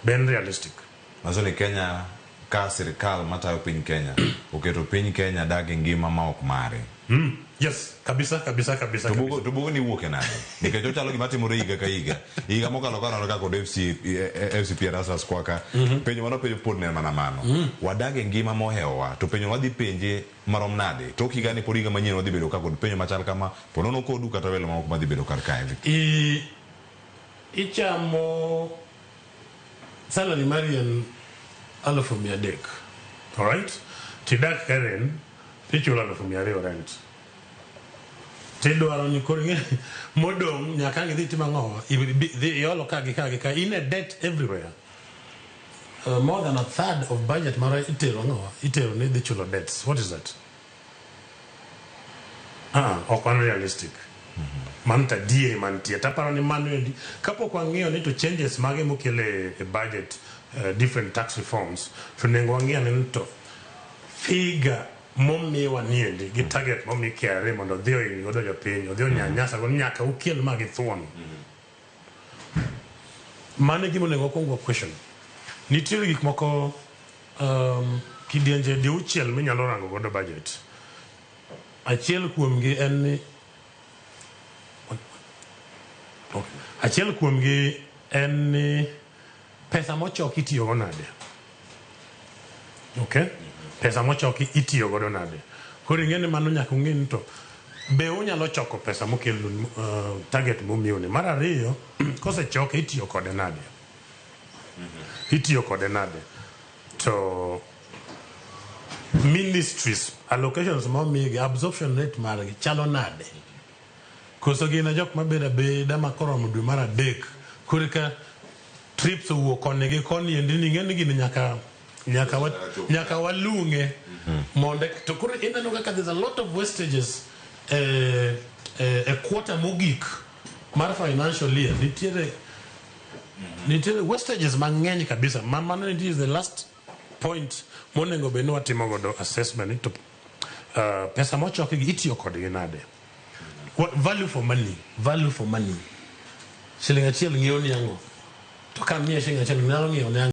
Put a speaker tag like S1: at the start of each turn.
S1: Be en realistic?
S2: Manyiso ni Kenya ka sirikal matayo piny Kenya oketo piny Kenya dak e ngima ma ok mare.
S1: Yes, kabisa kabisa kabisa.
S2: To bugo, to bugo ni wuok e nade? Nikech ochalo gima timore higa ka higa. Higa mokalo ka neno ka kod FC FCP Erastus Kwaka. Penjo mano penjo pod ne mana mano. Wadag e ngima mohewowa to penjo wadhi penje marom nade? Tok higa ni pod higa manyien wadhi bedo ka kod penjo machal kama po nono kodu kata welo mamoko madhi bedo kar kae.
S1: I ichamo salary mari en 300,000. Alright? Tidak Karen tichulo 200,000 rent. Tidwaro ni koro ing'e modong' nyaka ang' idhi itim ang'owa? Dhi iolo ka gi ka gi ka in e debt everywhere. More than a third of budget mara itero ang'owa? Itero ni idhi chulo debts. What is that? Ah, ok wan realistic. Mano to adieri mantie. Taparo ni mano endi kapok wang'iyo ni to changes mage mokel e budget different tax reforms to onego wang'i ane ni to figure momiwa niendi gi target momi KRA mondo odhi oiny godo jopiny, odhi onyanyasa go nyaka ukel ma gi thuon. Mano e gima onego wakwong wa question. Nitiere gik moko kidienje diuchiel minyalo rango godo budget. Achiel kuomgi en ni okay. Achiel kuomgi en ni pesa mochoki itiyogo nade? Okay? Pesa mochoki itiyo godo nade? Koro ing'e ni mano nyaka ung'e ni to be unyalo choko pesa mokelnu target momiu ni. Mar ariyo, kosechoke itiyo kode nade? Itiyo kode nade? To ministries allocations momigi absorption rate margi chalo nade? Koso gin e jok mabedo abeda ma koromo dwe mar adek koreka trips owuok koni gi koni endi ni ing'e ni gini nyaka nyaka wa, nyaka walung'e mondo to koro ineno kaka there's a lot of wastages e quarter mogik mar financial year nitiere nitiere wastages mang'eny kabisa ma mano is the last point monego bed ni watimo godo assessment ni to pesa mochoki gi itiyo kodgi nade. What, value for money, value for money. Siling achiel ng'iewo ni ang'o? To ka miye siling achiel nyalo ng'iewo ne ang'o?